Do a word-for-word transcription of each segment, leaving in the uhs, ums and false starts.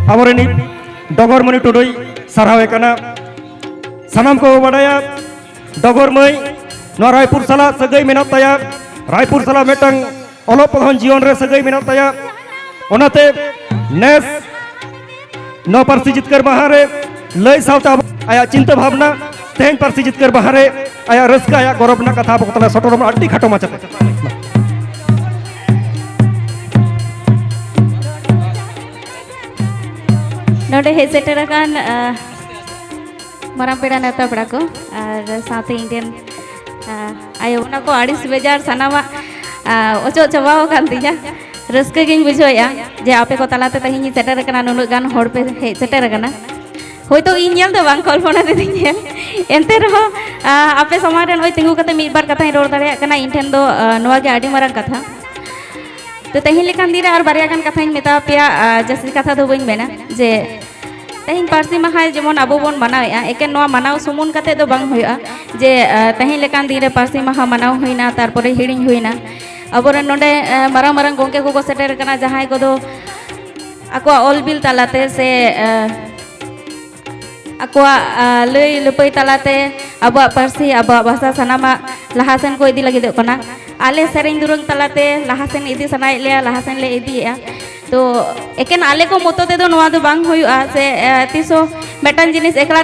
ᱟᱵᱚᱨᱮᱱᱤᱡ ᱰᱚᱜᱚᱨᱢᱚᱱᱤ ᱴᱩᱰᱩᱭ ᱥᱟᱨᱦᱟᱣᱮ ᱠᱟᱱᱟ᱾ ᱥᱟᱱᱟᱢ ᱠᱚ ᱵᱟᱰᱟᱭᱟ, ᱰᱚᱜᱚᱨ ᱢᱟᱹᱭ ᱱᱚᱣᱟ ᱨᱟᱭᱯᱩᱨ ᱥᱟᱞᱟᱜ ᱥᱟᱹᱜᱟᱹᱭ ᱢᱮᱱᱟᱜ ᱛᱟᱭᱟ᱾ ᱨᱟᱭᱯᱩᱨ ᱥᱟᱞᱟᱜ ᱢᱤᱫᱴᱟᱝ ᱚᱞᱚᱜ ᱯᱟᱲᱦᱟᱣ ᱡᱤᱭᱚᱱ ᱨᱮ ᱥᱟᱹᱜᱟᱹᱭ ᱢᱮᱱᱟᱜ ᱛᱟᱭᱟ᱾ ᱚᱱᱟᱛᱮ ᱱᱮᱥ ᱱᱚᱣᱟ ᱯᱟᱹᱨᱥᱤ ᱡᱤᱛᱠᱟᱹᱨ ᱢᱟᱦᱟ ᱨᱮ ᱞᱟᱹᱭ ᱥᱟᱶᱛᱮ ᱟᱵᱚ ᱟᱭᱟᱜ ᱪᱤᱱᱛᱟᱹ ᱵᱷᱟᱵᱽᱱᱟ, ᱛᱮᱦᱮᱧ ᱯᱟᱹᱨᱥᱤ ᱡᱤᱛᱠᱟᱹᱨ ᱢᱟᱦᱟ ᱨᱮ ᱟᱭᱟᱜ ᱨᱟᱹᱥᱠᱟᱹ, ᱟᱭᱟᱜ ᱜᱚᱨᱚᱵᱽ ᱨᱮᱱᱟᱜ ᱠᱟᱛᱷᱟ ᱟᱵᱚ ᱠᱚ ᱛᱟᱞᱟ ᱥᱚᱴᱚᱨ ᱟᱹᱰᱤ ᱠᱷᱟᱴᱚ ᱢᱟᱪᱷᱟᱛᱮ᱾ ᱱᱚᱰᱮ ᱦᱮᱡ ᱥᱮᱴᱮᱨ ᱟᱠᱟᱱ, ᱟ, ᱢᱟᱨᱟᱝ ᱯᱮᱲᱟ ᱱᱮᱣᱛᱟ ᱯᱮᱲᱟ ᱠᱚ ᱟᱨ ᱥᱟᱶᱛᱮ ᱤᱧ ᱨᱮᱱ, ᱟ, ᱟᱭᱳ ᱵᱚᱱᱟ ᱠᱚ, ᱟᱹᱲᱤᱥ ᱵᱮᱡᱟᱨ ᱥᱟᱱᱟᱢᱟᱜ, ᱟ, ᱚᱪᱚᱜ ᱪᱟᱵᱟᱣ ᱟᱠᱟᱱ ᱛᱤᱧᱟ᱾ ᱨᱟᱹᱥᱠᱟᱹ ᱜᱤᱧ ᱵᱩᱡᱷᱟᱹᱣᱮᱫᱼᱟ ᱡᱮ ᱟᱯᱮ ᱠᱚ ᱛᱟᱞᱟᱛᱮ ᱛᱮᱦᱮᱧ ᱤᱧ ᱥᱮᱴᱮᱨ ᱟᱠᱟᱱᱟ, ᱱᱩᱱᱟᱹᱜ ᱜᱟᱱ ᱦᱚᱲ ᱯᱮ ᱦᱮᱡ ᱥᱮᱴᱮᱨ ᱟᱠᱟᱱᱟ᱾ ᱦᱳᱭᱛᱳ ᱤᱧ ᱧᱮᱞ ᱫᱚ ᱵᱟᱝ, ᱠᱚᱞᱯᱚᱱᱟ ᱫᱤᱫᱤ ᱧᱮᱞ, ᱮᱱᱛᱮ ᱨᱮᱦᱚᱸ, ᱟ, ᱟᱯᱮ ᱥᱟᱢᱟᱝ ᱨᱮ ᱱᱚᱜᱼᱚᱭ ᱛᱤᱸᱜᱩ ᱠᱟᱛᱮ ᱢᱤᱫ ᱵᱟᱨ ᱠᱟᱛᱷᱟᱧ ᱨᱚᱲ ᱫᱟᱲᱮᱭᱟᱜ ᱠᱟᱱᱟ, ᱤᱧ ᱴᱷᱮᱱ ᱫᱚ, ᱟ, ᱱᱚᱣᱟ ᱜᱮ ᱟᱹᱰᱤ ᱢᱟᱨᱟᱝ ᱠᱟᱛᱷᱟ᱾ ᱛᱚ ᱛᱮᱦᱮᱧ ᱞᱮᱠᱟᱱ ᱫᱤᱱ ᱨᱮ ᱟᱨ ᱵᱟᱨᱭᱟ ᱜᱟᱱ ᱠᱟᱛᱷᱟᱧ ᱢᱮᱛᱟ ᱯᱮᱭᱟ, ᱟ, ᱡᱟᱹᱥᱛᱤ ᱠᱟᱛᱷᱟ ᱫᱚ ᱵᱟᱹᱧ ᱢᱮᱱᱟ᱾ ᱡᱮ ᱛᱮᱦᱮᱧ ᱯᱟᱹᱨᱥᱤ ᱢᱟᱦᱟ ᱡᱮᱢᱚᱱ ᱟᱵᱚ ᱵᱚᱱ ᱢᱟᱱᱟᱣᱮᱫᱼᱟ, ᱮᱠᱮᱱ ᱱᱚᱣᱟ ᱢᱟᱱᱟᱣ ᱥᱩᱢᱩᱱ ᱠᱟᱛᱮ ᱫᱚ ᱵᱟᱝ ᱦᱩᱭᱩᱜᱼᱟ᱾ ᱡᱮ, ᱟ, ᱛᱮᱦᱮᱧ ᱞᱮᱠᱟᱱ ᱫᱤᱱ ᱨᱮ ᱯᱟᱹᱨᱥᱤ ᱢᱟᱦᱟ ᱢᱟᱱᱟᱣ ᱦᱩᱭᱱᱟ, ᱛᱟᱨᱯᱚᱨᱮ ᱦᱤᱲᱤᱧ ᱦᱩᱭᱱᱟ᱾ ᱟᱵᱚᱨᱮᱱ ᱱᱚᱰᱮ, ᱟ, ᱢᱟᱨᱟᱝ ᱢᱟᱨᱟᱝ ᱜᱚᱢᱠᱮ ᱠᱚᱠᱚ ᱥᱮᱴᱮᱨ ᱟᱠᱟᱱᱟ, ᱡᱟᱦᱟᱸᱭ ᱠᱚᱫᱚ ᱟᱠᱚᱣᱟᱜ ᱚᱞ ᱵᱤᱞ ᱛᱟᱞᱟᱛᱮ ᱥᱮ, ᱟ, ᱟᱠᱚᱣᱟᱜ, ᱟ, ᱞᱟᱹᱭ ᱞᱟᱹᱯᱟᱹᱭ ᱛᱟᱞᱟᱛᱮ ᱟᱵᱚᱣᱟᱜ ᱯᱟᱹᱨᱥᱤ, ᱟᱵᱚᱣᱟᱜ ᱵᱷᱟᱥᱟ ᱥᱟᱱᱟᱢᱟᱜ ᱞᱟᱦᱟ ᱥᱮᱱ ᱠᱚ ᱤᱫᱤ ᱞᱟᱹᱜᱤᱫᱚᱜ ᱠᱟᱱᱟ᱾ ᱟᱞᱮ ᱥᱮᱨᱮᱧ ᱫᱩᱨᱟᱹᱝ ᱛᱟᱞᱟᱛᱮ ᱞᱟᱦᱟ ᱥᱮᱱ ᱤᱫᱤ ᱥᱟᱱᱟᱭᱮᱫ ᱞᱮᱭᱟ, ᱞᱟᱦᱟ ᱥᱮᱱ ᱞᱮ ᱤᱫᱤᱭᱮᱫᱼᱟ᱾ ᱛᱚ ᱮᱠᱮᱱ ᱟᱞᱮ ᱠᱚ ᱢᱚᱛᱚ ᱛᱮᱫᱚ ᱱᱚᱣᱟ ᱫᱚ ᱵᱟᱝ ᱦᱩᱭᱩᱜᱼᱟ ᱥᱮ, ᱮ, ᱛᱤᱥ ᱦᱚᱸ ᱢᱤᱫᱴᱟᱝ ᱡᱤᱱᱤᱥ ᱮᱠᱞᱟ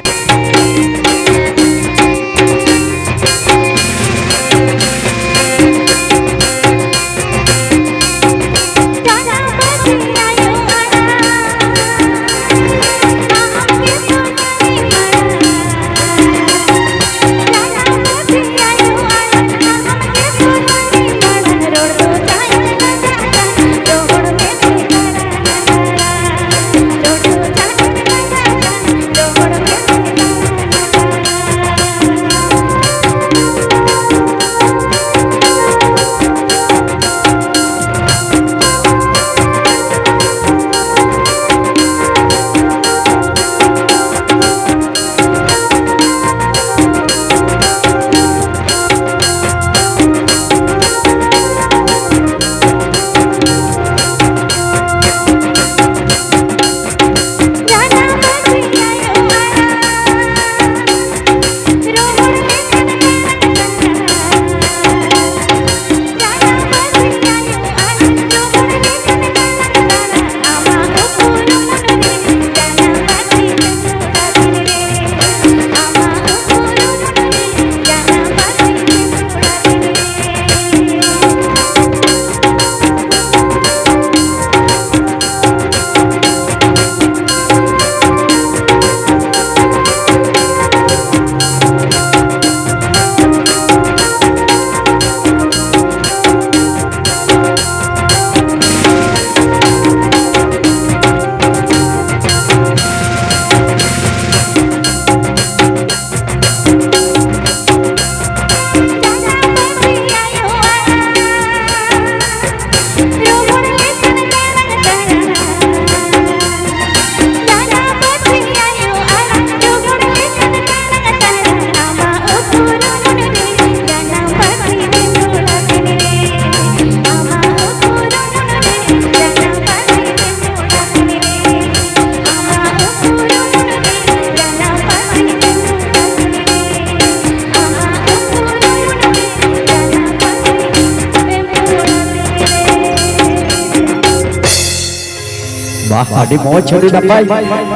ᱵᱟᱦ, ᱟᱹᱰᱤ ᱢᱚᱡᱽ, ᱟᱹᱰᱤ ᱱᱟᱯᱟᱭ,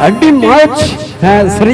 ᱟᱹᱰᱤ ᱢᱚᱡᱽ᱾ ᱦᱮᱸ, ᱥᱮᱨᱮᱧ